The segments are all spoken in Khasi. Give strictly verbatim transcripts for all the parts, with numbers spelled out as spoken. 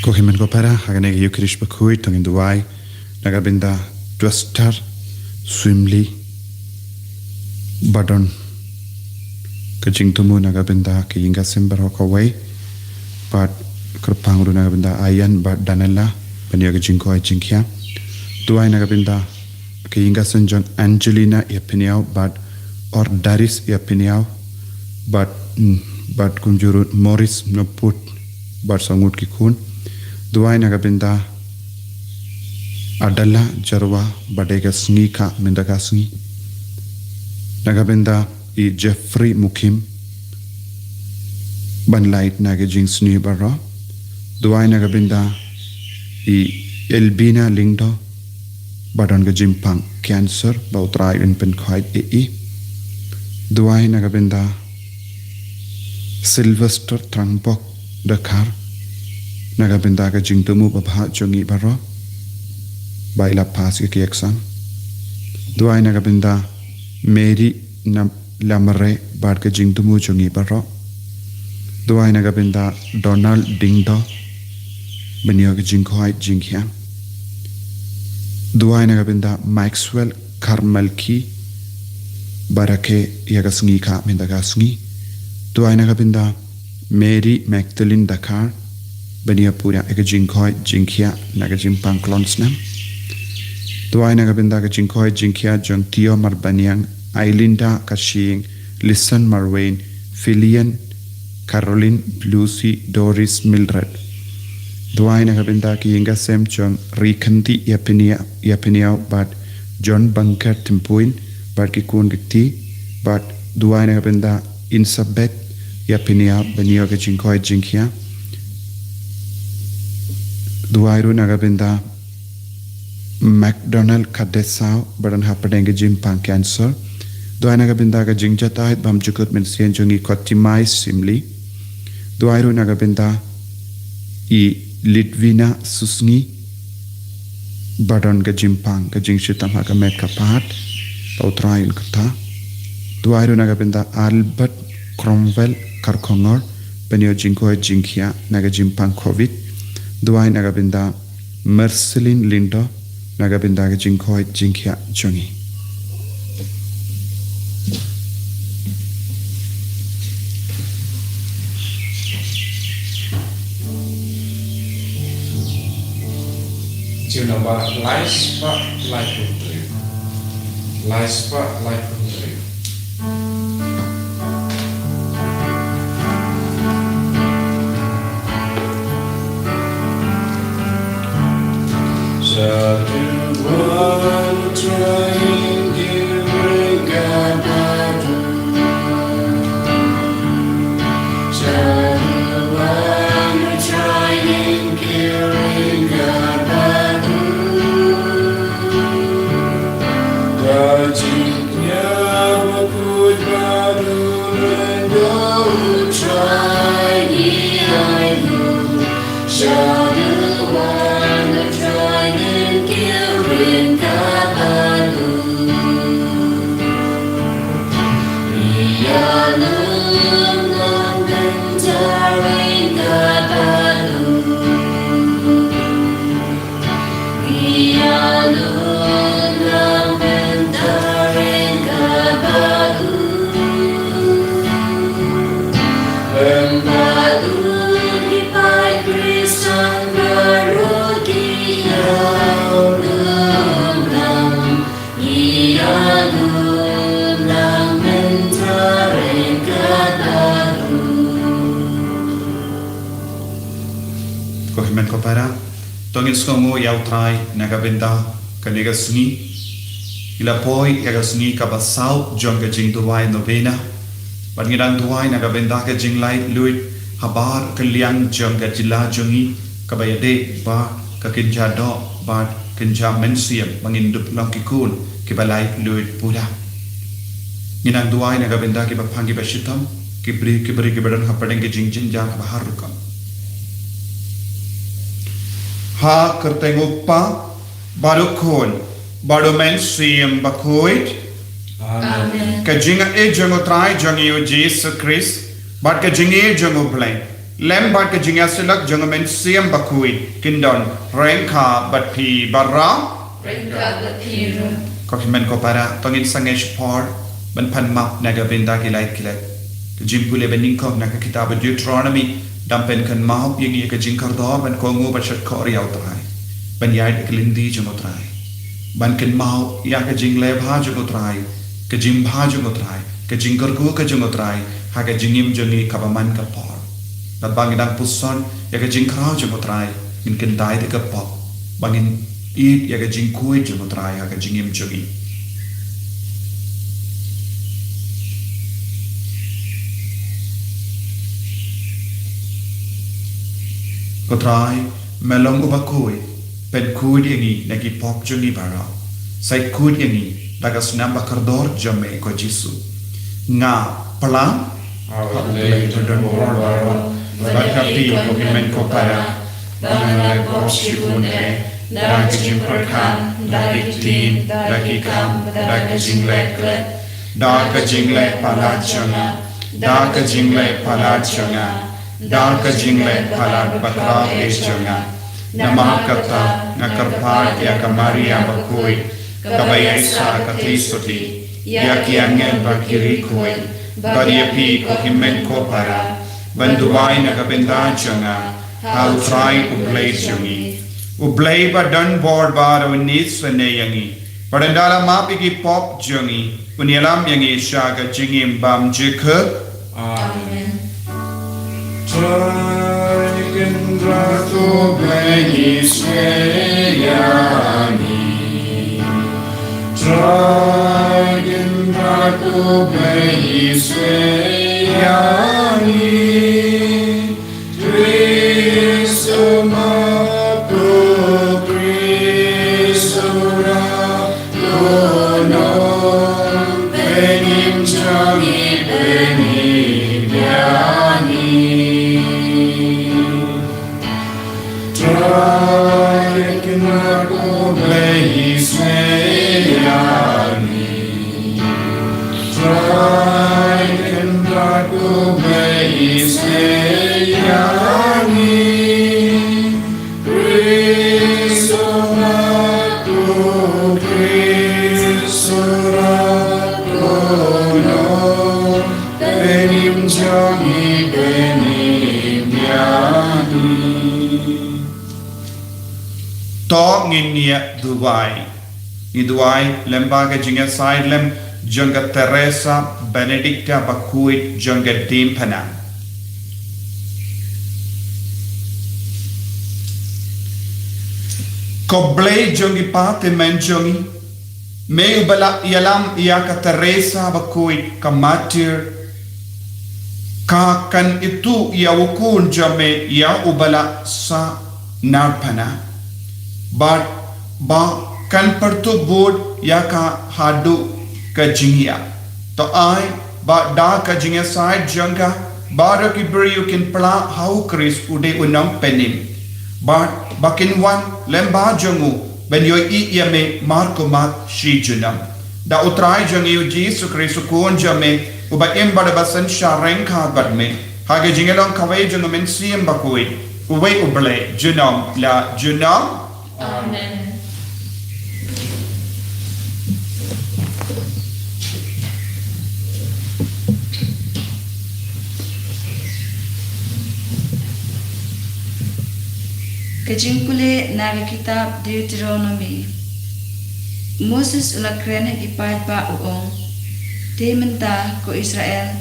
Ko hynmen ko para, ha kane ka Eucharist bakhuid to ngin duwai na ka bynta Twester Swimley, ba don ka jingthmu na ka bynta ka ïing ka sem baroh kawei, bad kyrpang ruh na ka bynta Ayan bad Danella, ban ïoh ka jingkoit jingkhiah. Duwai na ka bynta ka ïing ka sem jong Angelina Ïapynïaw bad Ordaris Ïapynïaw, bad, mm, bad kumjuh ruh Morris Noput bad sa ngut ki khun. Duwai na ka bynta Adala Jarwa, ba dei ka sngi ka mynta ka sngi. Na ka bynta i Jeffrey Mukim, ban lait na ka jingsniew baroh. Duwai na ka bynta i Elbina Lyngdoh, ba don ka jingpang cancer, ba U Trai un pynkhuid ïa i. Duwai na ka bynta Sylvester Trangbok Dkhar, na ka bynta ka jingthmu babha jong ngi baroh, ba i la pass ïa ki exam. Duwai na ka bynta Mary Lamare bad ka jingthmu jong ngi baroh. Duwai na ka bynta Donald Dingdo, ban ïoh ka jingkoit jingkhiah. Duwai na ka bynta Maxwell Karmalki, ba rakhe ïa ka sngi ka mynta ka sngi. Duwai na ka bynta Mary Magdalene Dkhar, ban ïa pura ïa ka jingkoit jingkhiah na ka jingpang klon snam. Duwai na ka bynta ka jingkoit jingkhiah jong Tio Marbaniang, Ailinda Kashiing, Listen Marwain, Filian, Caroline, Lucy, Doris, Mildred. Duwai na ka bynta ka ïing ka sem jong Rikhanti Ïapynïaw, Ïapynïaw bad John Bangker Tympuin bad ki khun ki kti, bad duwai na ka bynta Insabeth Ïapynïaw, ban ïoh ka jingkoit jingkhiah. Duwai ruh na ka bynta McDonald Kadesaw, ba don hapdeng ka jingpang cancer. Duwai na ka bynta ka jingjatai bymjukut mynsiem jong i Kotimai Simli. Duwai ruh na ka bynta i Litvina Susngi, ba don ka jingpang ka jingshitom ha ka met ka phad, ba U Trai un kyrtha. Duwai ruh na ka bynta Albert Cromwell Karkhongor, ban ïoh jingkoit jingkhiah na ka jingpang covid. Duwai na ka bynta Marceline Lyngdoh, na ka bynta ka jingkoit jingkhiah jong ngi. Jingna ba lai spah lai phew hynriew. Lai spah lai phew hynriew. Ko hynmen ko para, to ngin sngewnguh ïa U Trai na ka bynta kane ka sngi. Ngi la poi ïa ka sngi kaba saw jong ka jingduwai novena. Bad ngi dang duwai na ka bynta ka jinglaitluid habar ka liang jong ka jylla jong ngi kaba ïadei bad ka kynja doh bad kynja mynsiem, ba ngin dup long ki khun kiba laitluid pura. Ngi dang duwai na ka bynta kiba phang kiba shitom, ki briew ki briew kiba don hapdeng ki jingjynjar kaba har rukom. Ha ka kyrteng U Kpa, bad U Khun, bad U Mynsiem Bakhuid. Amen. Ka jingïeit jong U Trai jong ngi U Jisu Khrist, bad ka jingïeit jong U Blei, Lem bad ka jingïasyllok jong u Mynsiem Bakhuid, kin don ryngkat bad phi baroh. Ryngkat bad phi ruh. Ko hynmen ko para, to ngin sangeh shipor ban pan map na ka bynta ki lait ki lait. Ka jingpule ba nyngkong na ka kitab Deuteronomi, dang pynkynmaw ïa ngi ïa ka jingkordor ban kohnguh bad shad khor ïa u Trai, ban ïaid ha ka lynti jong u Trai, ban kynmaw ïa ka jingleh bha jong u Trai, ka jingbha jong u Trai, ka jingkyrkhu ka jong u Trai ha ka jingim jong ngi kaba man ka por. Bad ba ngi dang puson ïa ka jingkhraw jong u Trai, ngin kyntait ïa ka pop, ba ngin ïeit ïa ka jingkhuid jong u Trai ha ka jingim jong ngi. Ko Trai, me long uba khuid, pynkhuid ïa ngi na ki pop jong ngi baroh. Sa khuid ïa ngi da ka snam ba kordor jong me, ko Jisu. Nga pyrshang ha U Blei uba don bor baroh, bad ha phi ko hynmen ko para, ba nga la pop shibun eh, da ka jingpyrkhat, da ki ktien, da ki kam, da ka jingleh klet, da ka jingleh palat jong nga, da ka jingleh palat jong nga, da ka jingleh palat bakhraw eh jong nga. Namar kata nga kyrpad ïa ka Maria bakhuid, kaba ïaisah ka theisotti, ïa ki angel bad ki riewkhuid, bad ïa phi ko hynmen ko para, ban duwai na ka bynta jong nga ha U Trai U Blei jong ngi. U Blei ba don bor baroh un isynei ïa ngi, bad un da la map ïa ki pop jong ngi, un ïalam ïa ngi sha ka jingim bymjukut. Amen. Trai Kynrad U Blei isynei ïa ngi. Trai Kynrad U Blei isynei ïa ngi. Khrist u map, Khrist u rat, u nong pynïap jong ngi, pynïap ïa ngi. Trai Kynrad U Blei isynei ïa ngi. Trai Kynrad U Blei isynei ïa ngi. Khrist u map, Khrist u rat, u nong pynïap jong ngi, pynïap ïa ngi. To ngin ïa duwai. Ngi duwai lem bad ka jingïasaid lem jong ka Teresa Benedicta bakhuid jong ka diengphna. Ko Blei jong ki patymmen jong ngi, me uba la ïalam ïa ka Teresa bakhuid ka martir, ka kan ithuh ïa u Khun jong me ïa uba la sah naphna, bad ba kan pyrtup bud ïa ka haduh ka jingïap. To ai ba da ka jingïasaid jong ka, baroh ki briew kin pla ha u Khrist u dei u nongpynim, bad ba kin wan lem bad jong u ban ïohi ïa me markhmat shi junom. Da U Trai jong ngi U Jisu Khrist U Khun jong me, uba im bad uba synshar ryngkat bad me, ha ka jinglong kawei jong U Mynsiem Bakhuid, uwei U Blei junom la junom. Amen. Ka jingpule na ka kitab Deuteronomi. U Moses u la kren ha ki paidbah u ong, te mynta ko Israel,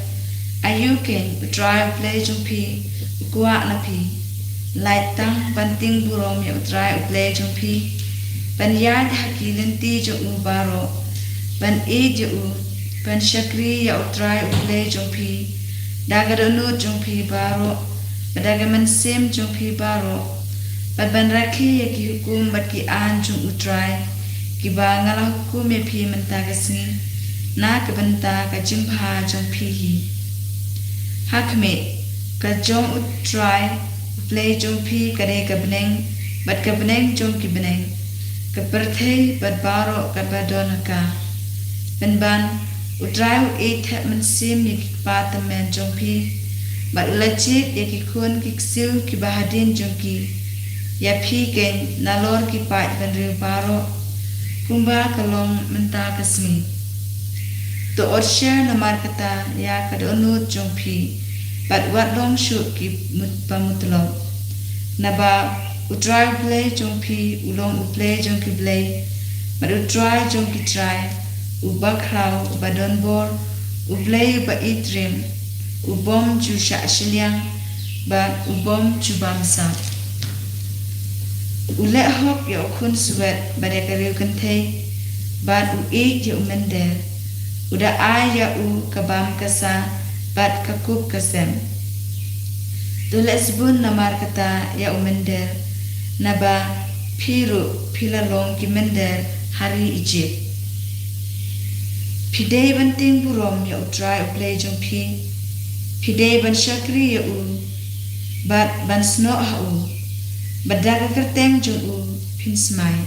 aïu keiñ U Trai U Blei jong phi u kwah na phi, lait tang ban tieng burom ïa U Trai U Blei jong phi, ban ïaid ha ki lynti jong u baroh, ban ïeit ïa u, ban shakri ïa U Trai U Blei jong phi da ka dohnud jong phi baroh, bad da ka mynsiem jong phi baroh, bad ban rakhe ïa ki hukum bad ki aiñ jong U Trai, kiba nga la hukum ïa phi mynta ka sngi na ka bynta ka jingbha jong phi hi. Ha khmih, ka jong U Trai U Blei jong phi ka dei ka bneng bad ka bneng jong ki bneng, ka pyrthei bad baroh kaba don ha ka. Pynban, U Trai u ïeit thep mynsiem ïa ki kpa tymmen jong phi, bad u la jied ïa ki khun ki ksiew kiba hadien jong ki, ïa phi keiñ nalor ki paid bynriew baroh, kumba ka long mynta ka sngi. To otsher namar kata ïa ka dohnud jong phi, bad wat long shuh ki mut-, ba mutlop. Naba U Trai U Blei jong phi u long U Blei jong ki blei, bad U Trai jong ki trai, uba khraw, uba donbor, U Blei uba itriem, u bym ju shah shiliang, bad u bym ju bamsap. U leh hok ïa u khun swet bad ïa ka riewkynthei, bad u ïeit ïa u mynder. U da ai ïa u ka bam ka sa bad ka kup ka sem. To leh sbun namar kata ïa u mynder, naba phi ruh phi la long ki mynder ha ri Ijipt. Phi dei ban tieng burom ïa U Trai U Blei jong phi. Phi dei ban shakri ïa u, bad ban snoh ha u, bad da ka kyrteng jong u phin smai.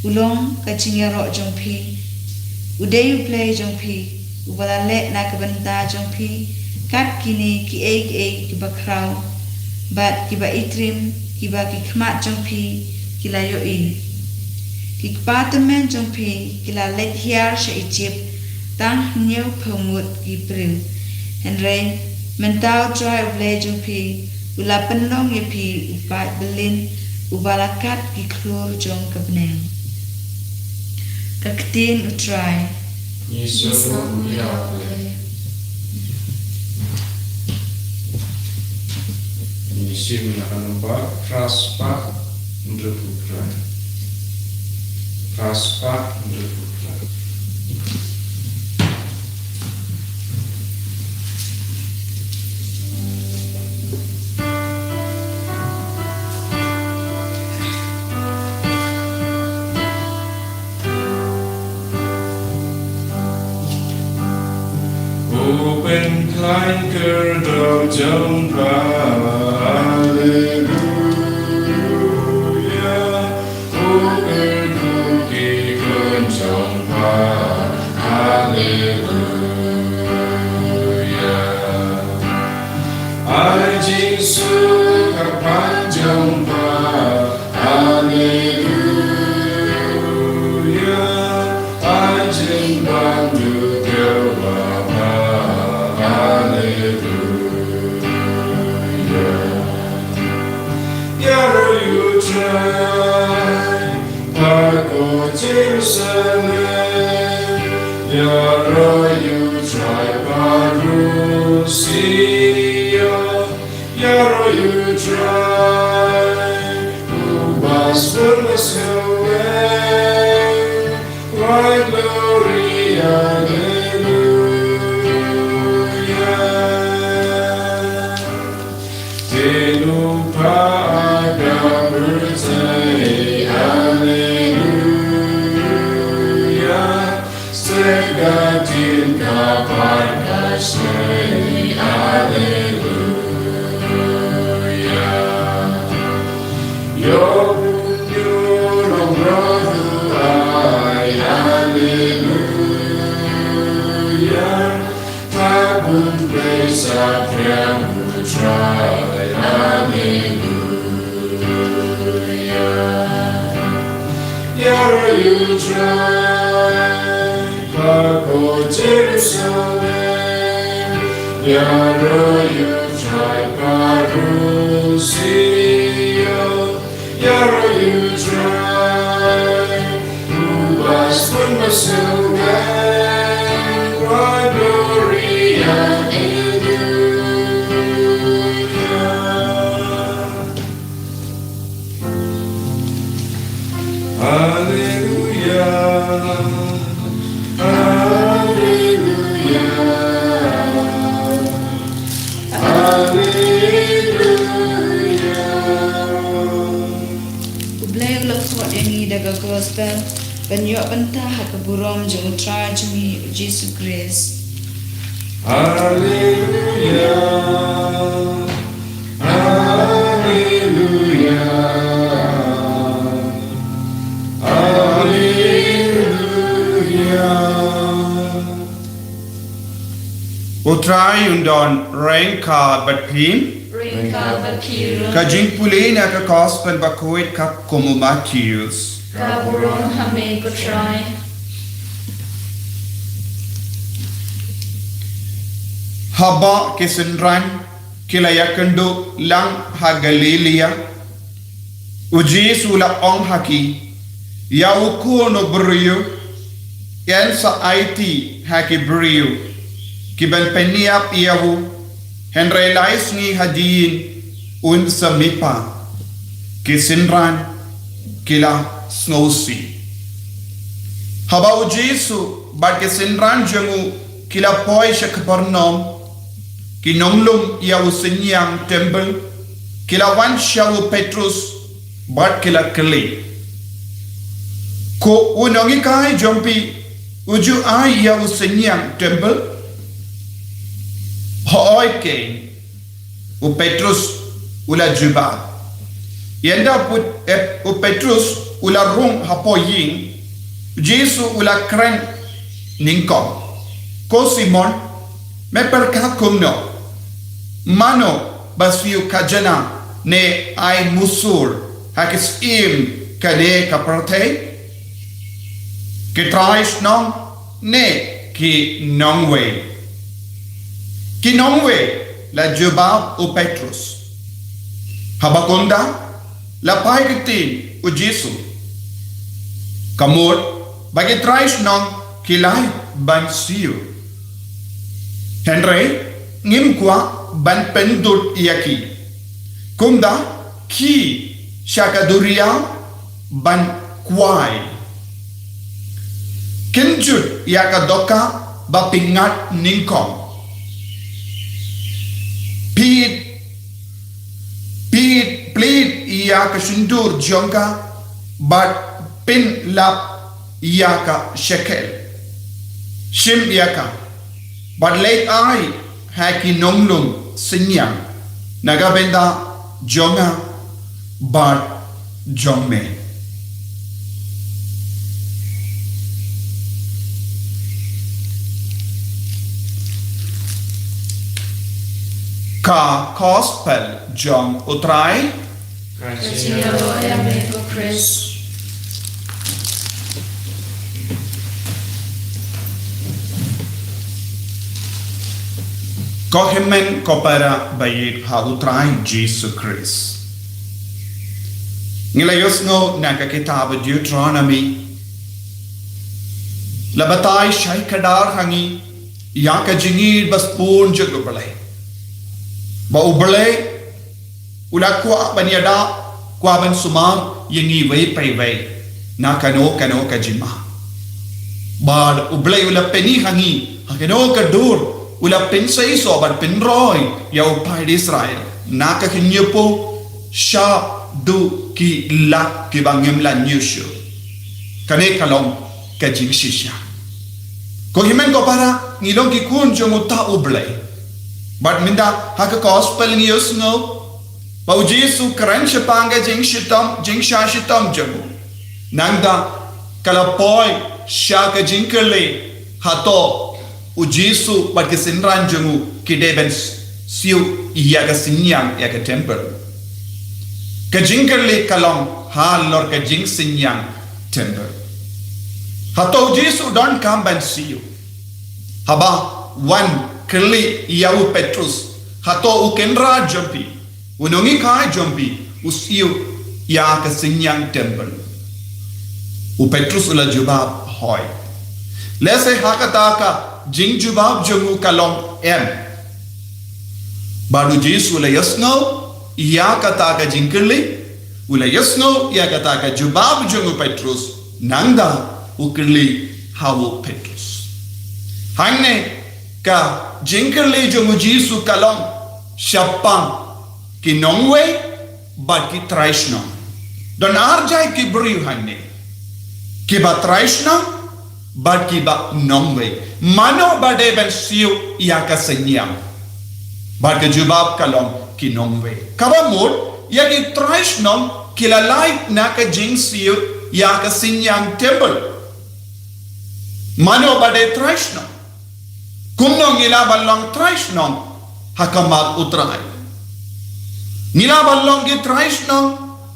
U long ka jingïaroh jong phi. U dei U Blei jong phi, uba la leh na ka bynta jong phi kat kine kiei kiei kiba khraw bad kiba itriem, kiba ki khmat jong phi ki la ïohi. Ki kpa tymmen jong phi ki la leit hiar sha Ijipt tang hynñiewphew ngut ki briew. Hynrei mynta U Trai U Blei jong phi u la pynlong ïa phi u paid byllien, uba la kat ki khlur jong ka bneng. Ka ktien U Trai. Ngi sngewbha ïa U Blei. Ngi sim na ka nombar phra spah hynriewphew phra. Phra spah hynriewphew phra. O pynkhlaiñ kyrdoh jong pha, Haleluya. O kyrkhu ki khun jong pha, Haleluya. Ai jingsuk ha pang jong pha, Haleluya. Ai jingbam duh kiew ha pha, Haleluya. Ïaroh ïa U Trai, pha ko Jerusalem. Ïaroh ïa U Trai baroh shi ïa. Ïaroh ïa U Trai, uba sbun ba sngewbha. Cry glory, Haleluya. Te u pha ka pyrthei, Haleluya. Stek ka ktien ka pat ka shai, Haleluya. Ïoh bun ïoh long briew ai, Haleluya. Ka bun pyrshah pyrshah U Trai, Haleluya. Ïaroh ïa U Trai, pha ko Jerusalem. Ïaroh ïa U Trai baroh shi ïa. Ïaroh ïa U Trai, uba sbun ba sngewbha. Cry glory, Haleluya. Haleluya. Haleluya. Haleluya. U Blei u la khot ïa ngi da ka gospel ban ïoh bynta ha ka burom jong U Trai jong ngi U Jisu Khrist. Haleluya. Haleluya. Haleluya. Wat Trai un don ryngkat bad phi. Ryngkat bad phi ruh. Ka jingpule na ka Gospel bakhuid katkum u Mathaios. Ka burom ha me ko Trai. Haba ki synran ki la ïakynduh lang ha Galilea, u Jisu u la ong ha ki, ïa u Khun u briew yn sa aiti ha ki briew ki ban pynïap ïa u, hynrei lai sngi hadien un sa mihpat. Ki synran ki la sngewsih. Haba u Jisu bad ki synran jong u ki la poi sha Kapernaum, ki nonglum ïa u synñiang templ ki la wan sha u Petrus bad ki la kylli, ko u nonghikai jong phi u ju ai ïa u synñiang templ? Hooid keiñ, u Petrus u la jubab. Ynda put, eh, u Petrus u la rung hapoh ïing, u Jisu u la kren nyngkong, ko Simon, me pyrkhat kumno? Mano ba siew khajna ne ai musur ha ki syiem kane ka pyrthei? Ki trai shnong ne ki nongwei? Ki nongwei, la jubab u Petrus. Haba kumta la phai ktien u Jisu. Ka mut ba ki trai shnong ki lait ban siew. Hynrei ngim kwah ban pyndud ïa ki. Kumta khie sha ka duriaw ban kwai. Kynjut ïa ka dohkha ba pynïaid nyngkong. Peit, peit, peit ïa ka shyntur jong ka bad pynlap ïa ka shekel. Shim ïa ka bad leit ai ha ki nonglum synñiang na ka bynta jong nga bad jong me. Ka Gospel jong u Trai. Ka jingïaroh ïa me ko Khrist. Ko hynmen ko para ba ïeit ha u Trai Jisu Khrist. Ngi la ïohsngew na ka kitab Deuteronomi, la batai shai kdar ha ngi ïa ka jingïeit ba sbun jong U Blei. Ba U Blei u la kwah ban ïada, kwah ban sumar ïa ngi iwei pa iwei na kano kano ka jingma. Bad U Blei u la pyni ha ngi ha kano ka dur u la pynseisoh bad pynroi ïa u paid Israel na ka khynñiuhpyrshah shaduh ki lak kiba ngim lah ñiewshuh. Kane ka long ka jingshisha. Ko hynmen ko para, ngi long ki khun jong uta U Blei. Bad mynta ha ka Gospel ngi ïohsngew ba U Jisu u kren shaphang ka jingshitom, jingshah shitom jong u. Nangta ka la poi sha ka jingkylli, hato U Jisu bad ki synran jong u ki dei ban siew ïa ka synñiang, ïa ka templ? Ka jingkylli ka long halor ka jingsynñiang templ. Hato U Jisu u donkam ban siew? Haba wan kylli ïa u Petrus, hato u kynrad jong phi, u nonghikai jong phi u siew ïa ka synñiang templ? U Petrus u la jubab, hooid. Lehse ha kata ka jingjubab jong u ka long em. Bad U Jisu u la ïohsngew ïa kata ka jingkylli, u la ïohsngew ïa kata ka jubab jong u Petrus, nangta u kylli ha u Petrus. Hangne ka jingkylli jong U Jisu ka long shaphang ki nongwei bad ki trai shnong. Don arjait ki briew hangne, kiba trai shnong bad kiba nongwei. Mano ba dei ban siew ïa ka synñiang? Bad ka jubab ka long ki nongwei. Kaba mut ïa ki trai shnong ki la lait na ka jingsiew ïa ka synñiang templ. Mano ba dei trai shnong? Kumno ngi lah ban long trai shnong ha khmat U Trai? Ngi lah ban long ki trai shnong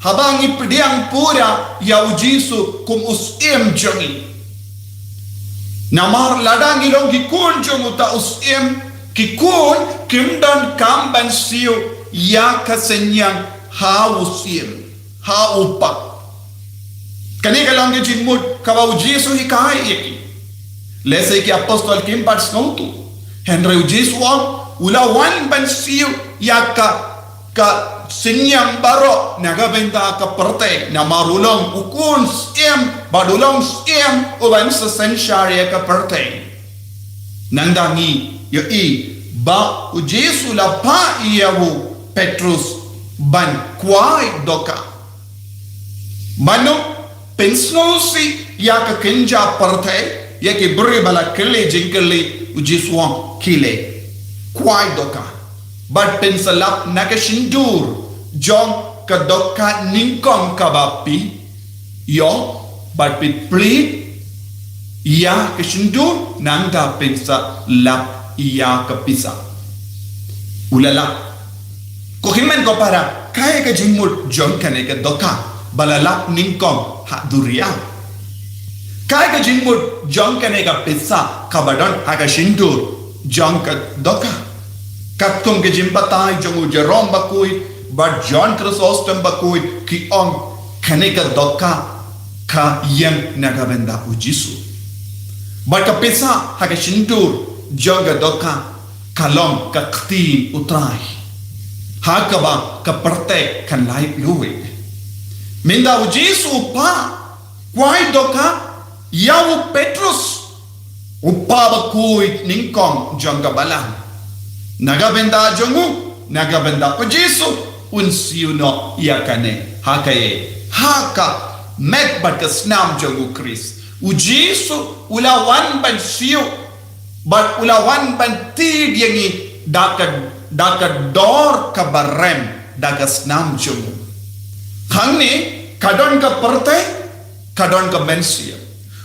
haba ngi pdiang pura ïa U Jisu kum u Syiem jong ngi. Namar lada ngi long ki khun jong uta u Syiem, ki khun kim donkam ban siew ïa ka synñiang ha u Syiem, ha u Kpa. Kane ka long ka jingmut kaba U Jisu u hikai ïa ki. Lehse ki apostol kim pat sngewthuh. Hynrei U Jisu u ong, u la wan ban siew ïa ka, ka synñiang baroh na ka bynta ka pyrthei, namar u long u khun Syiem, bad u long Syiem uban sa synshar ïa ka pyrthei. Nangta ngi ïohi ba U Jisu u la phah ïa u Petrus ban kwai dohkha. Mano pynsngewsih ïa ka kynja pyrthei, ïa ki briew ba la kylli jingkylli, U Jisu u ong, khie leit, kwai dohkha. Bad pynsa lap na ka shyntur jong ka dohkha nyngkong kaba phi ïoh, bad phi plie ïa ka shyntur, nangta pynsa lap ïa ka pisa. U la lap. Ko hynmen ko para, kaei ka jingmut jong kane ka dohkha ba la lap nyngkong ha duriaw? Kaei ka jingmut jong kane ka pisa kaba don ha ka shyntur jong ka dohkha? Katkum ka jingbatai jong u Jerome Bakhuid bad John Chrysostom Bakhuid, ki ong kane ka dohkha ka ïeng na ka bynta U Jisu. Bad ka pisa ha ka shyntur jong ka dohkha ka long ka ktien U Trai, ha kaba ka pyrthei kan lait luid. Mynta U Jisu u phah kwai dohkha ïa u Petrus, u kpa bakhuid nyngkong jong ka balang. Na ka bynta jong u, na ka bynta U Jisu, un siew noh ïa kane. Ha kaei? Ha ka met bad ka snam jong U Khrist. U Jisu u la wan ban siew bad u la wan ban tied ïa ngi da ka, da ka dor kaba rem, da ka snam jong u. Hangne ka don ka pyrthei, ka don ka mynsiem.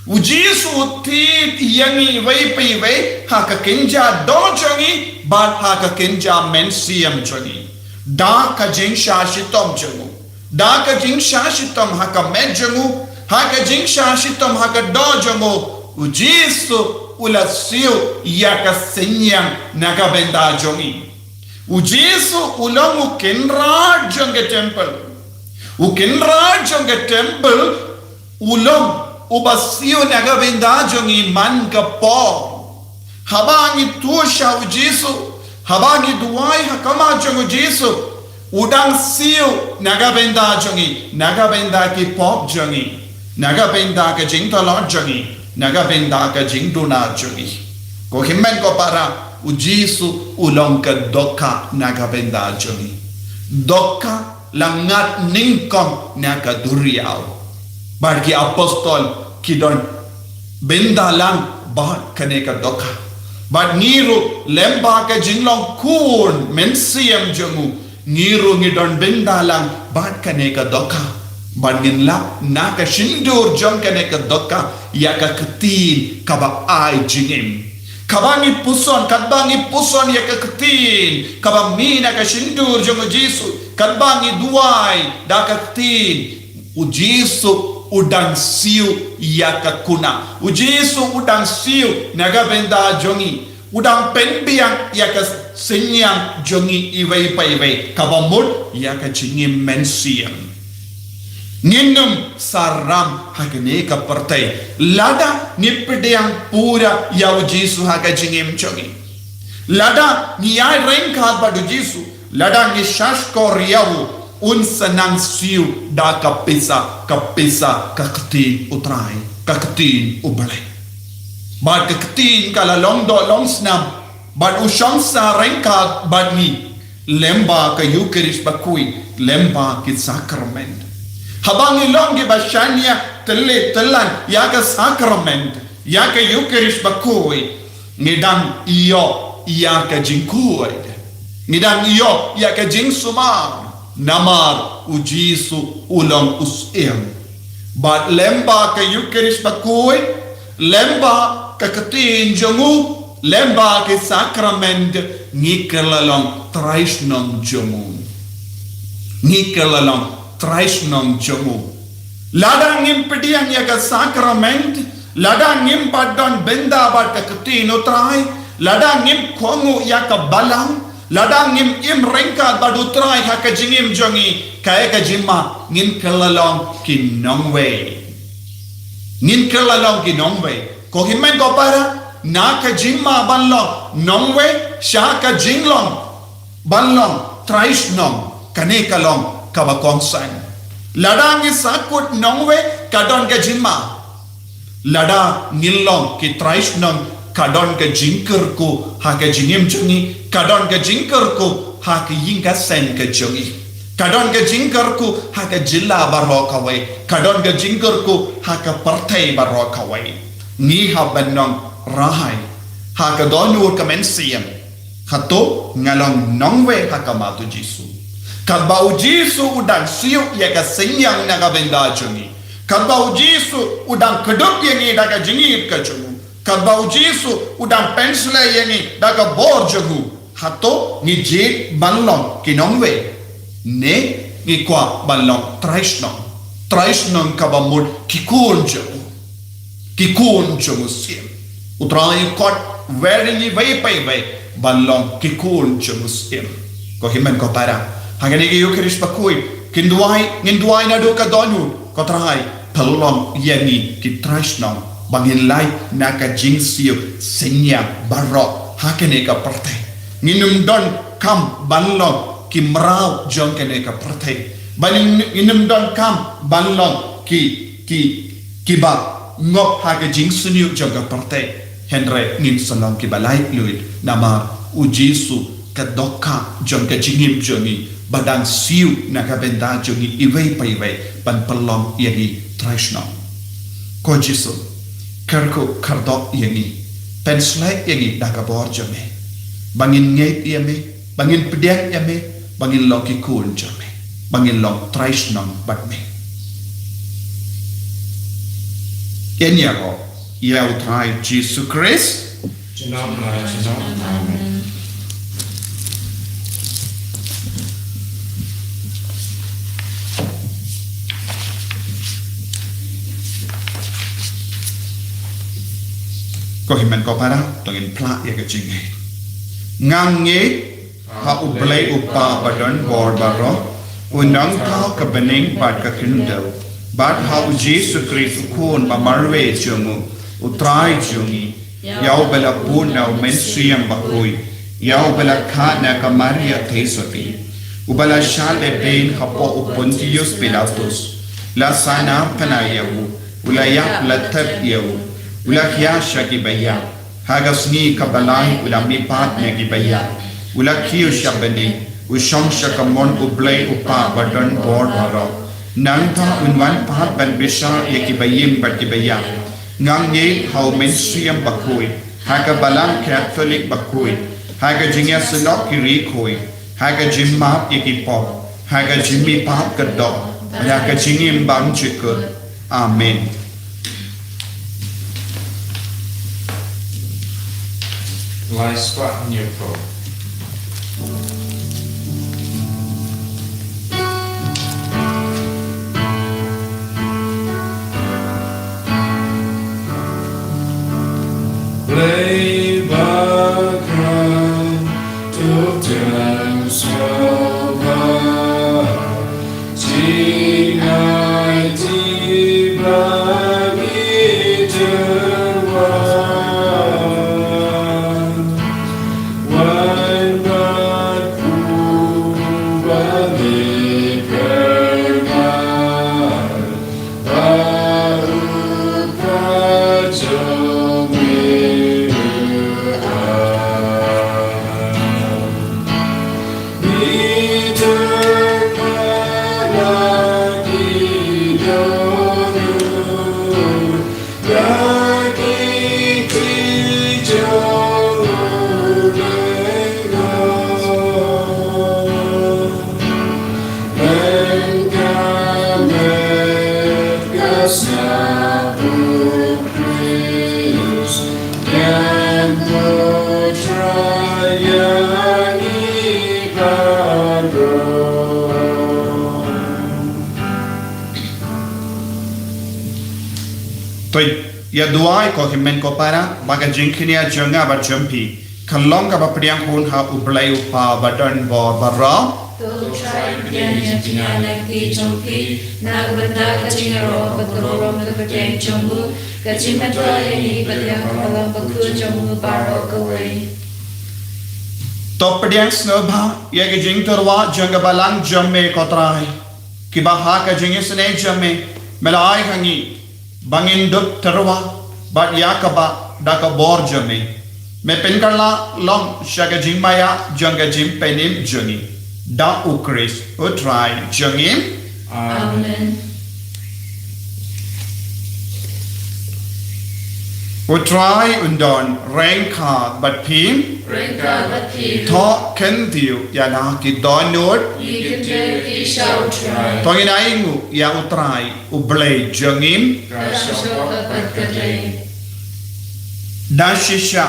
U Jisu u tied ïa ngi iwei pa iwei ha ka kynja doh jong ngi bad ha ka kynja mynsiem jong ngi, da ka jingshah shitom jong u. Da ka jingshah shitom ha ka met jong u, ha ka jingshah shitom ha ka doh jong u, U Jisu u la siew ïa ka synñiang na ka bynta jong ngi. U Jisu u long u kynrad jong ka temple. U kynrad jong ka temple u long uba siew na ka bynta jong ngi man ka por. Haba ngi tuh sha U Jisu, haba ngi duwai ha khmat jong U Jisu, u dang siew na ka bynta jong ngi, na ka bynta ki pop jong ngi, na ka bynta ka jingtlot jong ngi, na ka bynta ka jingduna jong ngi. Ko hynmen ko para, U Jisu u long ka dohkha na ka bynta jong ngi. Dohkha la ngat nyngkong na ka duriaw. Bad ki apostol ki don bynta lang bad kane ka dohkha. Bad ngi ruh lyngba ka jinglong khun mynsiem jong u, ngi ruh ngi don bynta lang bad kane ka dohkha. Bad ngin lap na ka shyntur jong kane ka dohkha ïa ka ktien kaba ai jingim. Kaba ngi puson, katba ngi puson ïa ka ktien kaba mih na ka shyntur jong U Jisu, katba ngi duwai da ka ktien, U Jisu u dang siew ïa ka kuna. U Jisu u dang siew na ka bynta jong ngi. U dang pynbiang ïa ka synñiang jong ngi iwei pa iwei, kaba mut ïa ka jingim mynsiem. Ngin ym saram ha kane ka pyrthei lada ngi pdiang pura ïa U Jisu ha ka jingim jong ngi. Lada ngi ïai ryngkat bad U Jisu, lada ngi shahshkor ïa u, un sa nang siew da ka pisa, ka pisa ka ktien U Trai, ka ktien U Blei. Bad ka ktien ka la long doh long snam, bad u shong sah ryngkat bad ngi lyngba ka Eucharist bakhuid, lyngba ki sakrament. Haba ngi long kiba shaniah tylli tyllan ïa ka sakrament, ïa ka Eucharist bakhuid, ngi dang ïoh ïa ka jingkhuid, ngi dang ïoh ïa ka jingsumar, namar U Jisu u long u Syiem. Bad lyngba ka Eucharist bakhuid, lyngba ka ktien jong u, lem bad ki sakrament ngi kylla long trai shnong jong u. Ngi kylla long trai shnong jong u. Lada ngim pdiang ïa ka sakrament, lada ngim pat don bynta bad ka ktien u Trai, lada ngim kohnguh ïa ka balang, lada ngim im ryngkat bad u Trai ha ka jingim jong ngi, kaei ka jingma? Ngin kylla long ki nongwei. Ngin kylla long ki nongwei. Ko hynmen ko para, na ka jingma ban long nongwei sha ka jinglong ban long trai shnong, kane ka long kaba kongsan. Lada ngi sa kut nongwei, ka don ka jingma. Lada ngin long ki trai shnong, ka don ka jingkyrkhu ha ka jingim jong ngi, ka don ka jingkyrkhu ha ka ïing ka sem ka jong ngi, ka don ka jingkyrkhu ha ka jylla baroh kawei, ka don ka jingkyrkhu ha ka pyrthei baroh kawei. Ngi hap ban nongrahai ha ka dohnud ka mynsiem. Hato nga long nongwei ha khmat u Jisu? Katba u Jisu u dang siew ïa ka synñiang na ka bynta jong ngi, katba u Jisu u dang kdup ïa ngi da ka jingïeit ka jong u, katba u Jisu u dang pynshlei ïa ngi da ka bor jong u, hato ngi jied ban long ki nongwei, ne ngi kwah ban long trai shnong? Trai shnong kaba mut ki khun jong u, ki khun jong u Syiem. U Trai u khot wer ïa ngi iwei pa iwei ban long ki khun jong u Syiem. Ko hynmen ko para, ha kane ka Ïukharist bakhuid, ngin duwai, ngin duwai naduh ka dohnud, ko Trai, pynlong ïa ngi ki trai shnong ba ngin lait na ka jingsiew synñiang baroh ha kane ka pyrthei. Ngin ym donkam ban long ki mraw jong kane ka pyrthei, ba ngin, ngin ym donkam ban long ki, ki, kiba ngop ha ka jingsniew jong ka pyrthei, hynrei ngin sa long kiba laitluid, namar u Jisu ka dohkha jong ka jingim jong ngi, ba dang siew na ka bynta jong ngi iwei pa iwei ban pynlong ïa ngi trai shnong. Ko Jisu, kyrkhu kyrdoh ïa ngi, pynshlei ïa ngi da ka bor jong me, ba ngin ngeit ïa me, ba ngin pdiang ïa me, ba ngin long ki khun jong me, ba ngin long trai shnong bad me. Ïa ngi ïaroh ïa u Trai Jisu Khrist. Junom la junom. Amen. Ko hynmen ko para, to ngin phla ïa ka jingngeit. Nga ngeit ha U Blei U Kpa ba don bor baroh, u Nongthaw ka bneng bad ka khyndew, bad ha U Jisu Khrist u Khun ba marwei jong u, U Trai jong ngi, ïa uba la bun na U Mynsiem Bakhuid, ïa uba la khad na ka Maria theisotti, uba la shah lehbeiñ hapoh u Pontius Pilatus, la sahnarphna ïa u, u la ïap la thep ïa u, u la khia sha ki baïap, ha ka sngi kaba lai u la mihpat na ki baïap, u la kiew sha bneng, u shong sha kamon U Blei U Kpa ba don bor baroh. Nangta un wan pat ban bishar ïa ki baïing bad ki baïap. Nga ngeit ha U Mynsiem Bakhuid, ha ka Balang Katholik bakhuid, ha ka jingïasyllok ki riewkhuid, ha ka jingmap ïa ki pop, ha ka jingmihpat ka doh, ha ka jingim bymjukut. Amen. Lai spah hynñiew phew. Blei ba kham, to dang sngewbha. Jingai ti ba ngi tyrwa. Wan bad u ba ngi kyrpad. Ba u ka jong ngi. To ïa duwai ko hynmen ko para ba ka jingkñia jong nga bad jong phi kan long kaba pdiang hun ha U Blei U Kpa badonbor baroh. To U Trai pdiang ïa ka jingïaid lynti jong phi na ka bynta ka jingïaroh bad ka burom ka kyrteng jong u, ka jingmyntoi ïa ngi bad ïa ka balang bakhuid jong u baroh kawei. To pdiang sngewbha ïa ka jingtyrwa jong ka balang jong me ko Trai, kiba ha ka jingisynei jong me me la ai ha ngi ba ngin dup tyrwa bad ïa kaba da ka bor jong me. Me pynkylla long sha ka jingmaïa jong ka jingpynim jong ngi da U Khrist U Trai jong ngi. Amen. U Trai un don ryngkat bad phi. Ryngkat bad phi. To kyntiew ïa la ki dohnud. Ngi kyntiew ïa ki sha U Trai. To ngin ainguh ïa U Trai U Blei jong ngi. Ka shong pat ka dei. Da shisha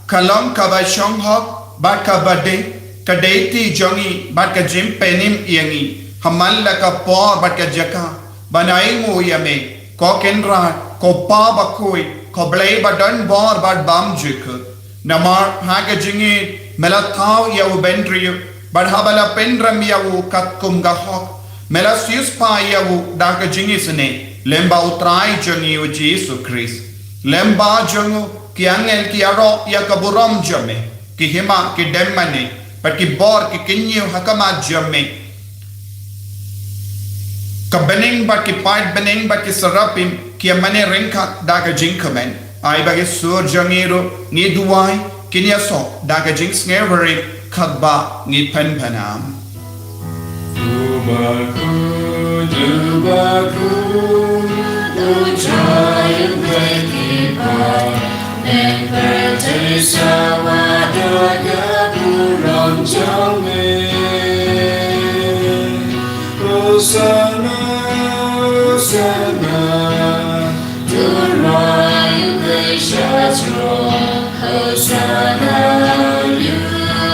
ka long kaba shong hok bad kaba dei, ka dei ti jong ngi bad ka jingpynim ïa ngi ha man la ka por bad ka jaka ban ainguh ïa me, ko Kynrad, ko Pa bakhuid, ko Blei badonbor bad bymjukut. Namar ha ka jingïeid me la thaw ïa u bynriew bad haba la pynrem ïa u katkum ka hok me la siewspah ïa u da ka jingisynei lyngba U Trai jong ngi U Jisu Khrist. Lyngba jong u ki angel ki ïaroh ïa ka burom jong me, ki hima, ki dem mane bad ki bor ki kyñiew ha khmat jong me. Ka bneng bad ki paid bneng bad ki serapim ki ïa mane ryngkat da ka jingkmen. Ai ba ki sur jong ngi ruh, ngi duwai, kin ïasoh da ka jingsngewrit katba ngi pynpaw. Uba khuid, uba khuid, U Trai U Blei ki paid, men pyrthei sawa da ka burom jong me. Hosanna, Hosanna, to U Trai U Blei sha throne. Hosanna ïa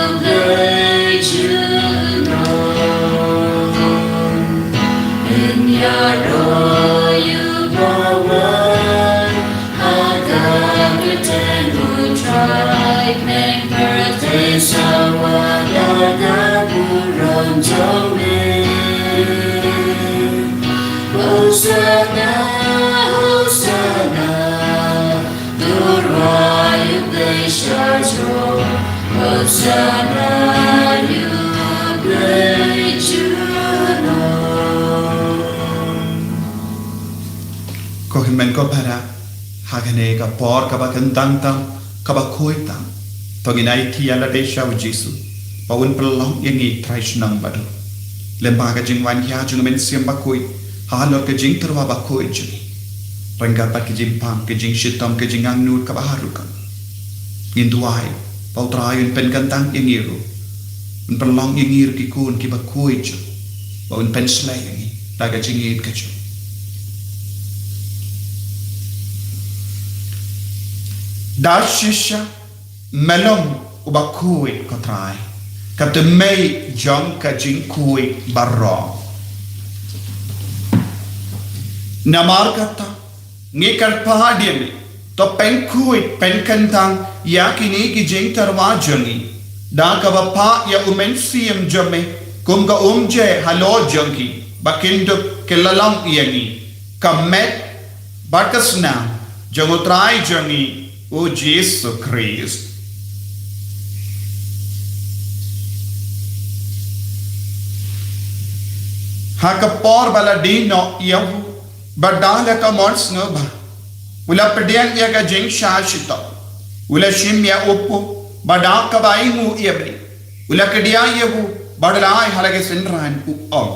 U Blei junom. Ngin ïaroh ïa u bawan ha ka kyrteng U Trai, men pyrthei sawa da ka burom jong me. Hosanna, Hosanna, to U Trai U Blei sha throne. Hosanna ïa U Blei junom. Ko hynmen ko para, ha kane ka por kaba kyntang tam, kaba khuid tam, to ngin aiti ïa lade sha U Jisu ba un pynlong ïa ngi trai shnong bad u. Lyngba ka jingwan ïa jong U Mynsiem Bakhuid halor ka jingtyrwa bakhuid jong ngi, ryngkat bad ka jingpang, ka jingshitom, ka jingangnud kaba harum, ngin duwai ba U Trai un pynkyntang ïa ngi ruh, un pynlong ïa ngi ruh ki khun kiba khuid jong u, ba un pynshlei ïa ngi da ka jingïeid ka jong u. Da shisha me long uba khuid ko Trai, ka tymmen jong ka jingkhuid baroh. Namar kata ngi kyrpad ïa me, to pynkhuid pynkyntang ïa kine ki jingtyrwa jong ngi da kaba phah ïa U Mynsiem jong me kum ka umjai halor jong ki, ba kin dup ki la long ïa ngi ka met bad ka snam jong U Trai jong ngi U Jisu Khrist. Ha ka por ba la die noh ïa u, bad da la ka mon sngewbha u la pdiang ïa ka jingshah shitom, u la shim ïa u puh, bad da kaba ainguh ïa me u la kdiah ïa u bad u la ai ha la ki synran, u ong: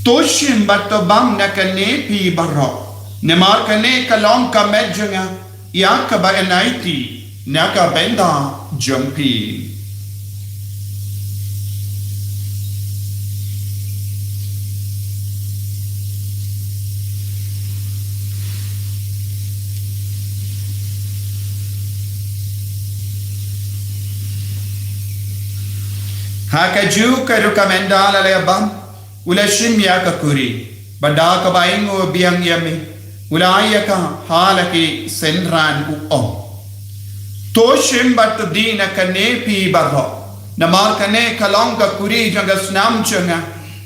To shim bad to bam na kane phi baroh, namar kane ka long ka met jong nga ïa kaba yn aiti na ka bynta jong phi. Ha kajuh ka rukom ynda la leh bam, u la shim ïa ka kuri, bad da kaba ainguh biang ïa me, u la ai ïa ka ha la ki synran, u ong: To shim bad to die na kane phi baroh, namar kane ka long ka kuri jong ka snam jong nga,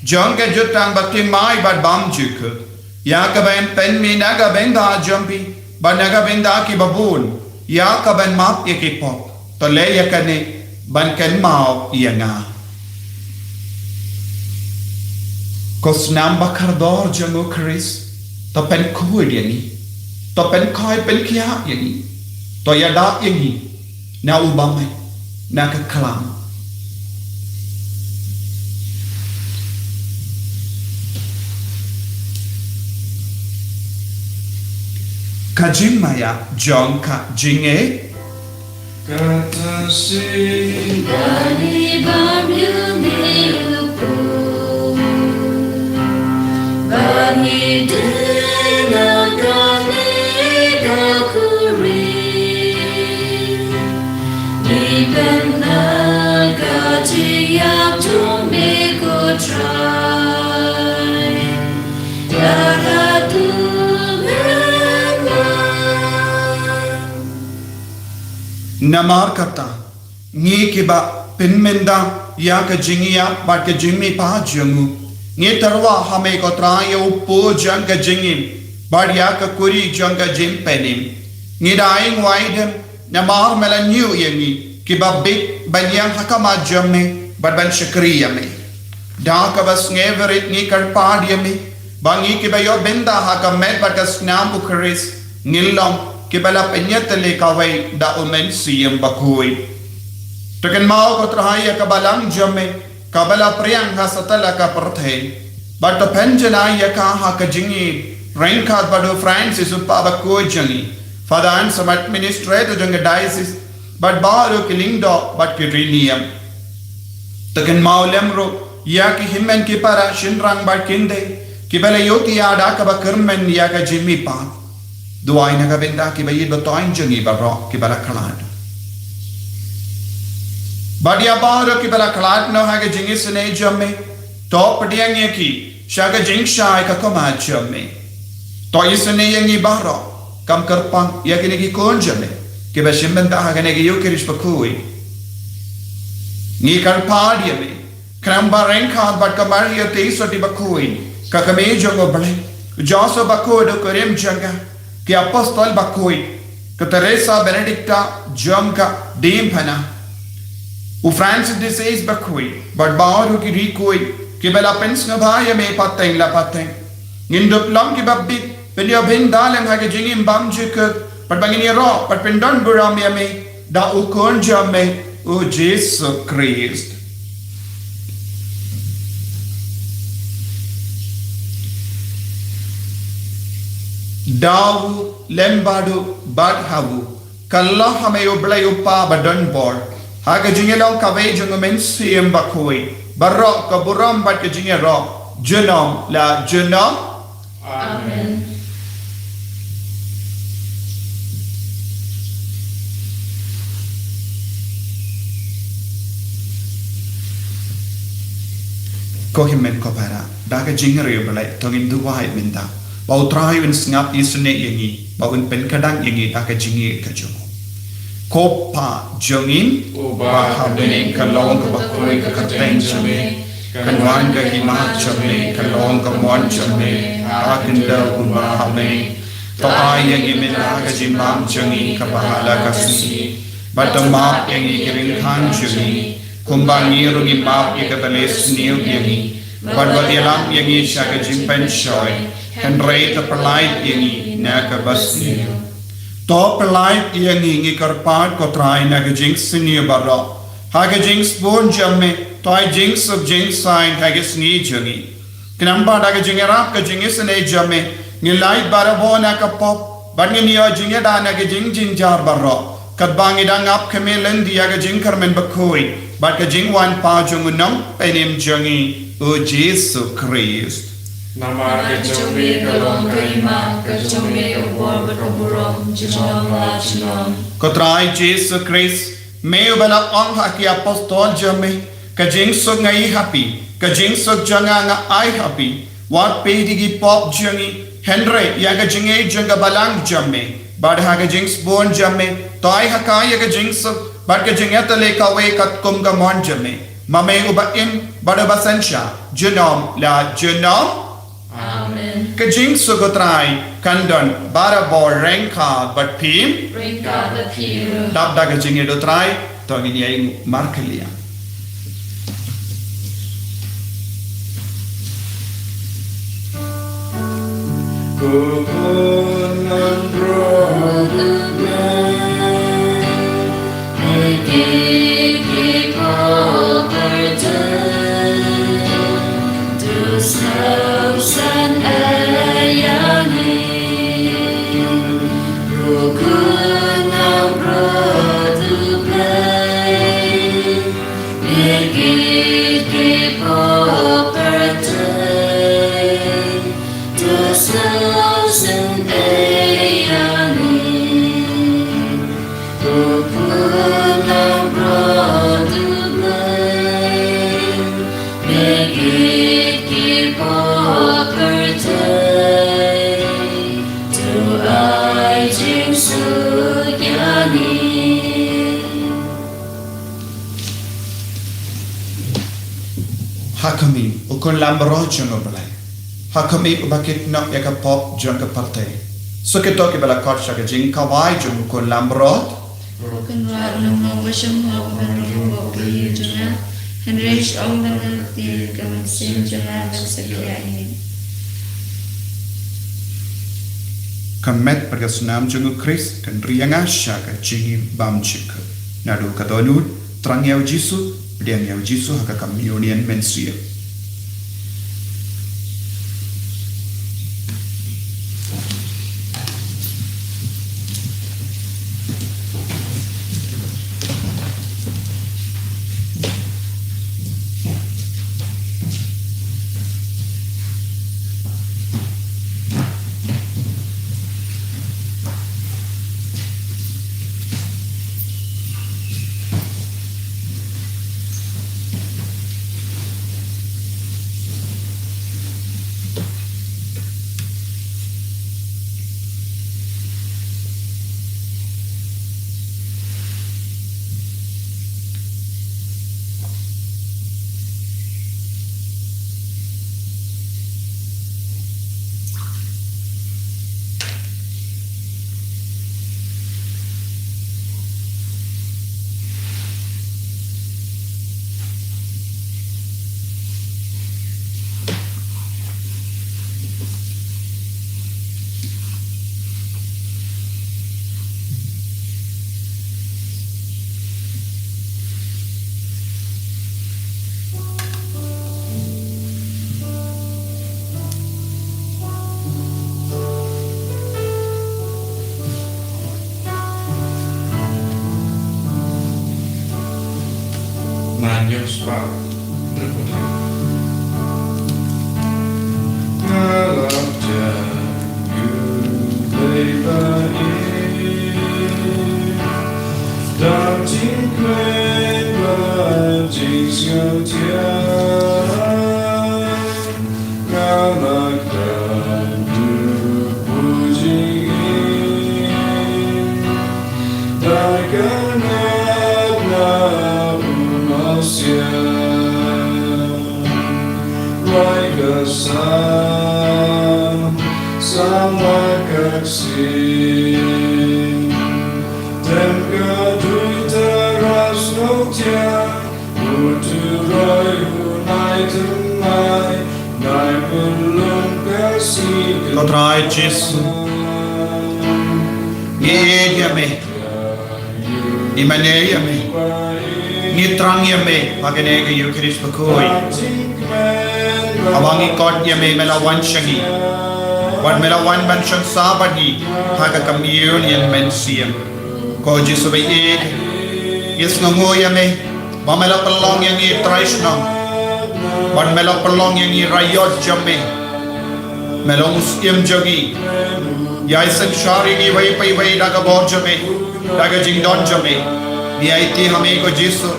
jong ka jutang bathymmai bad bymjukut, ïa kaban pynmih na ka bynta jong phi bad na ka bynta kiba bun, ïa kaban map ïa ki pop. To leh ïa kane ban kynmaw ïa nga. Ko snam ba kordor jong u Khrist, to pynkhuid ïa ngi, to pynkhoi pynkhiah ïa ngi, to ïada ïa ngi na u bymman, na ka khlam. Ka jingmaïa jong ka jingïeit. Kata shisien ba ngi bam ïa u Blei u Kpa, ba ngi die na kane ka kuri, ngi pynbna ka jingïap jong me ko Trai, ïa kaba mynta. Namar kata, ngi kiba pynmynda ïa ka jingïap bad ka jingmihpat jong u, ngi tyrwa ha me ko Trai ïa u pud jong ka jingim bad ïa ka kuri jong ka jingpynim. Ngi da ïeng wai dem namar me la ñiew ïa ngi kiba bit ban ïeng ha khmat jong me bad ban shakri ïa me. Da kaba sngewrit ngi kyrpad ïa me ba ngi kiba ïoh bynta ha ka met bad ka snam u Khrist ngin long kiba la pynïatylli kawei da u Mynsiem Bakhuid. To kynmaw ko Trai ïa ka balang jong me kaba la pdiang ha satlak ka pyrthei, bad to pynjanai ïa ka ha ka jingim ryngkat bad u Francis u Kpa Bakhuid jong ngi, Father Anselm administrator jong ka diocese, bad baroh ki lyngdoh bad ki rynïeng. To kynmaw lem ruh ïa ki hynmen ki para shynrang bad kynthei kiba la ïohthiah da kaba kyrmen ïa ka jingmihpat. Duwai na ka bynta kiba ïeit ba thoiñ jong ngi baroh kiba la khlad. Bad ïa baroh kiba la khlad noh ha ka jingisynei jong me, to pdiang ïa ki sha ka jingshai ka khmat jong me. To isynei ïa ngi baroh, kum kyrpang ïa kine ki khun jong me kiba shim bynta ha kane ka Eukharist bakhuid. Ngi kyrpad ïa me, khnang ba ryngkat bad ka Maria Theisotti bakhuid, ka kmie jong u Blei, u Joseph bakhuid u kurim jong ka, ki apostol bakhuid, ka Teresa Benedicta jong ka diengphna, u Francis de Sales bakhuid, bad baroh ki riewkhuid kiba la pynsngewbha ïa me pateng la pateng, ngin dup long kiba bit ban ïoh bynta lem ha ka jingim bymjukut, bad ba ngin ïaroh bad pyndonburom ïa me da u Khun jong me u Jisu Khrist. Da u lem bad u bad ha u, kylla ha me u Blei u Kpa badonbor, ha ka jingïalong kawei jong u Mynsiem Bakhuid, baroh ka burom bad ka jingïaroh junom la junom. Amen. Ko hynmen ko para, da ka jingïarap ïa u Blei to ngin duwai mynta ba u Trai un sngap isynei ïa ngi, ba un pynkdang ïa ngi da ka jingïeit ka jong u. Ko Pa jong ngi uba ha bneng, ka long kaba khuid ka kyrteng jong me, kan wan ka hima jong me, ka long ka mon jong me ha ka khyndew kumba ha bneng. To ai ïa ngi mynta ka jingbam jong ngi kaba ha la ka sngi, bad to map ïa ngi ki ryngkang jong ngi, kumba ngi ruh ngi map ïa kita kiba sniew ïa ngi, bad wat ïalam ïa ngi sha ka jingpynshoi, hynrei to pyllait ïa ngi na kaba sniew. To pyllait ïa ngi, ngi kyrpad ko Trai, na ka jingsniew baroh, ha ka jingsbun jong me, to ai jingsuk jingsaiñ ha ka sngi jong ngi. Khnang ba da ka jingïarap ka jingisynei jong me, ngin lait barabor na ka pop, bad ngin ïoh jingïada na ka jingjynjar baroh, katba ngi dang ap khmih lynti ïa ka jingkyrmen bakhuid bad ka jingwan pat jong u Nongpynim jong ngi, u Jisu Khrist. Namar ka jong me ka long ka hima, ka jong me ka bor bad ka burom junom la junom. Ko Trai Jisu Khrist, me uba la ong ha ki apostol jong me, Ka jingsuk nga ïohi ha phi, ka jingsuk jong nga nga ai ha phi. Wat peit ïa ki pop jong ngi, hynrei ïa ka jingïeit jong ka balang jong me. Bad ha ka jingsbun jong me, to ai ha ka ïa ka jingsuk, bad ka jingïatylli kawei katkum ka mon jong me. Ma me uba im, bad uba synshar, junom la junom. Amen. Ka jingsuk U Trai kan don barabor ryngkat bad phi. Ryngkat bad phi ruh. Dap da ka jingïeit U Trai, to ngin ïa ïeng markylliang. Ha khmih, U Khun Lambrot jong U Blei. Ha khmih, uba kit noh ïa ka pop jong ka pyrthei. Suk ïa kito kiba la khot sha ka jingkhawai jong U Khun Lambrot. Ko Kynrad, nga ong ba shym hok ban rung hapoh ka ïing jong nga, hynrei shu ong tang ka ktien, ka mynsiem jong nga kan sa kynriah ïa ngi. Ka met bad ka snam jong U Khrist kan ri ïa nga sha ka jingim bymjukut. Naduh ka dohnud, thrang ïa U Jisu, pdiang ïa U Jisu ha ka Communion Mynsiem. Nga la kdup pu jingim da ka ngat na u nongsiang. Lai ka sam, sam lai ka ksing. Tem ka duitara sngewtiar. Ko Trai Jisu, ngi ïeit ïa me, ngi mane ïa me, ngi thrang ïa me ha kane ka Ïukharist bakhuid. Haba ngi khot ïa me, me la wan sha ngi, bad me la wan ban shong sah bad ngi ha ka Communion Mynsiem. Ko Jisu ba ïeit, ngi sngewnguh ïa me ba me la pynlong ïa ngi trai shnong, bad me la pynlong ïa ngi raiot jong me. Me long u syiem jong ngi. Ïai synshar ïa ngi iwei pa iwei da ka bor jong me, da ka jingdon jong me. Ngi aiti ha me ko Jisu.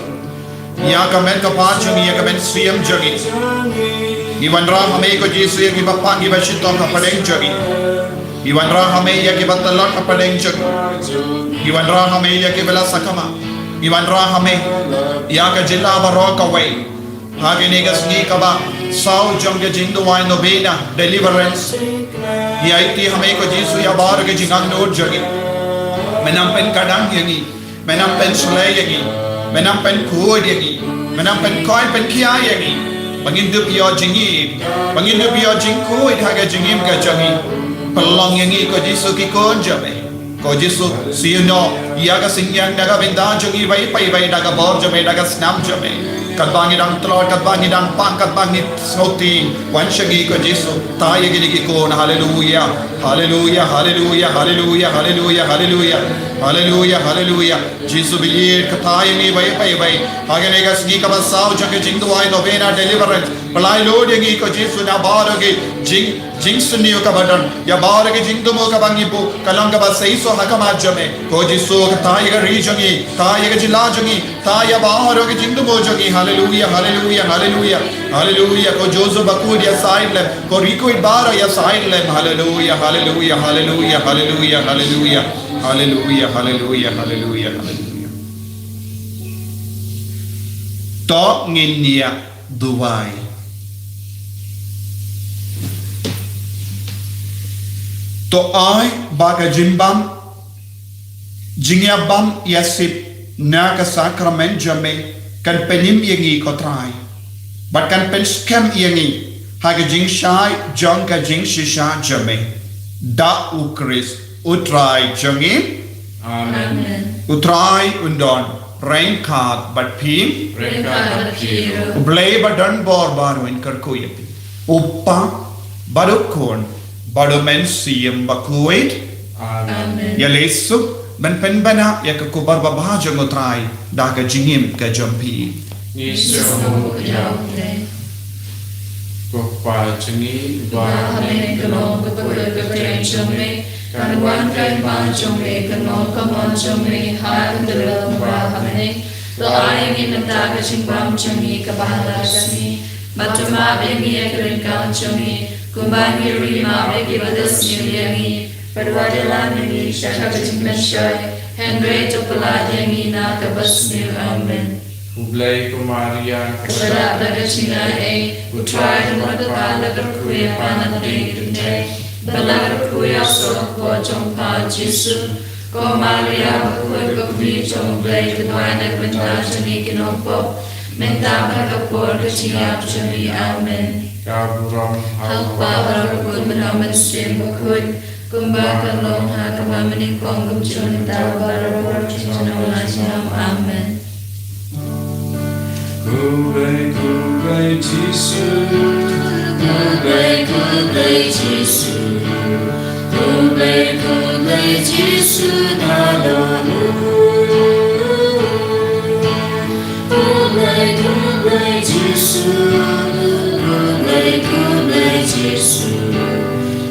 ïa ka met ka phad jong ngi, ïa ka mynsiem jong ngi. Ngi wanrah ha me ko Jisu ïa kiba pang kiba shitom hapdeng jong ngi. Ngi wanrah ha me ïa kiba tlot hapdeng jong ngi. Ngi wanrah ha me ïa kiba la sakma. Ngi wanrah ha me ïa ka jylla baroh kawei. Ha kane ka sngi kaba saw jong ka jingduwai novena deliverance, ngi aiti ha me ko Jisu ïa baroh ka jingangnud jong ngi. Men nang pynkhuid ïa ngi. Men nang pynshlei ïa ngi. Men nang pynkhuid ïa ngi. Men nang pynkoit pynkhia ïa ngi. Ba ngin dup ïoh jingim. Ba ngin dup ïoh jingkhuid ha ka jingim ka jong ngi. Pynlong ïa ngi ko Jisu ki khun jong me. Ko Jisu, siew noh ïa ka synñiang da ka bynta jong ngi iwei pa iwei, da ka bor jong me, da ka snam jong me. Katba ngi dang tlot, katba ngi dang pang, katba ngi sngewtieng, wan sha ngi ko Jisu. Thaw ïa kine ki khun. Haleluia. Haleluia, haleluia, haleluia, haleluia, haleluia. Haleluia, haleluia. Jisu, ba ïeit, ka thaw ïa ngi iwei pa iwei. Ha kane ka sngi kaba saw jong ka jingduwai novena deliverance, pynlait lut ïa ngi ko Jisu na baroh ki jing, jingsniew kaba don, ïa baroh ki jingthmu kaba ngi buh, ka long kaba seisoh ha khmat jong me. Ko Jisu, ka thaw ïa ka ri jong ngi, thaw ïa ka jylla jong ngi, thaw ïa baroh ki jingthmu jong ngi. Haleluia, haleluia, haleluia. Haleluia. Ko Jisu bakhuid ïasaid lem, ko rikhuid baroh ïasaid lem. Haleluia, haleluia, haleluia, haleluia, haleluia. Haleluia, haleluia, haleluia, haleluia. To ngin ïa duwai. To ai ba ka jingbam, jingïabam ïasip na ka sakramen jong me kan pynim ïa ngi ko Trai. Bad kan pynskhem ïa ngi ha ka jingshai jong ka jingshisha jong me. Da U Khrist U Trai jong ngi. Amen. U Trai un don ryngkat bad phi. Ryngkat bad phi ruh. U Blei ba don bor baroh un kyrkhu ïa phi. U Kpa bad U Khun bad U Mynsiem Bakhuid. Amen. Ïa leit suk ban pynbna ïa ka khubor babha jong U Trai da ka jingim ka jong phi. Ngi sngewbha ïa U Blei. Ko Kpa jong ngi uba ha bneng, kan long bakhuid ka kyrteng jong me, kan wan ka hima jong me, kan long ka mon jong me ha ka khyndew lem kumba ha bneng. To ai ïa ngi mynta ka jingbam jong ngi kaba ha la ka sngi. Bad to map ïa ngi ïa ki ryngkat jong ngi, kumba ngi ruh ngi map ïa kiba la sniew ïa ngi. Bad wat ïalam ïa ngi sha ka jingpynshoi, hynrei to pyllait ïa ngi na kaba sniew. Amen. U Blei, ko Maria, kaba dap da ka jingaiei, U Trai u don bad ka, la kyrkhu ïa pha na pdeng ki kynthei, bad la kyrkhu ïa u soh ka kpoh jong pha U Jisu. Ko Maria bakhuid, ko Kmie jong U Blei, to duwai na ka bynta jong ngi ki nongpop, mynta bad ha ka por ka jingïap jong ngi. Amen. Ka burom ha U Kpa bad ha U Khun bad ha U Mynsiem Bakhuid, kumba ka long ha ka ma nyngkong, kumjuh mynta, baroh por, junom la junom. Amen. Khublei, khublei Jisu. Khublei, khublei Jisu. Khublei, khublei Jisu na don u. Khublei, khublei Jisu. Khublei, khublei Jisu.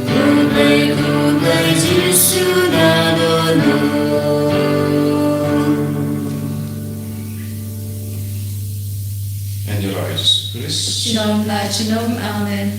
Khublei, khublei Jisu na don u. Ïaroh ïa Jisu Khrist. Junom la junom. Amen.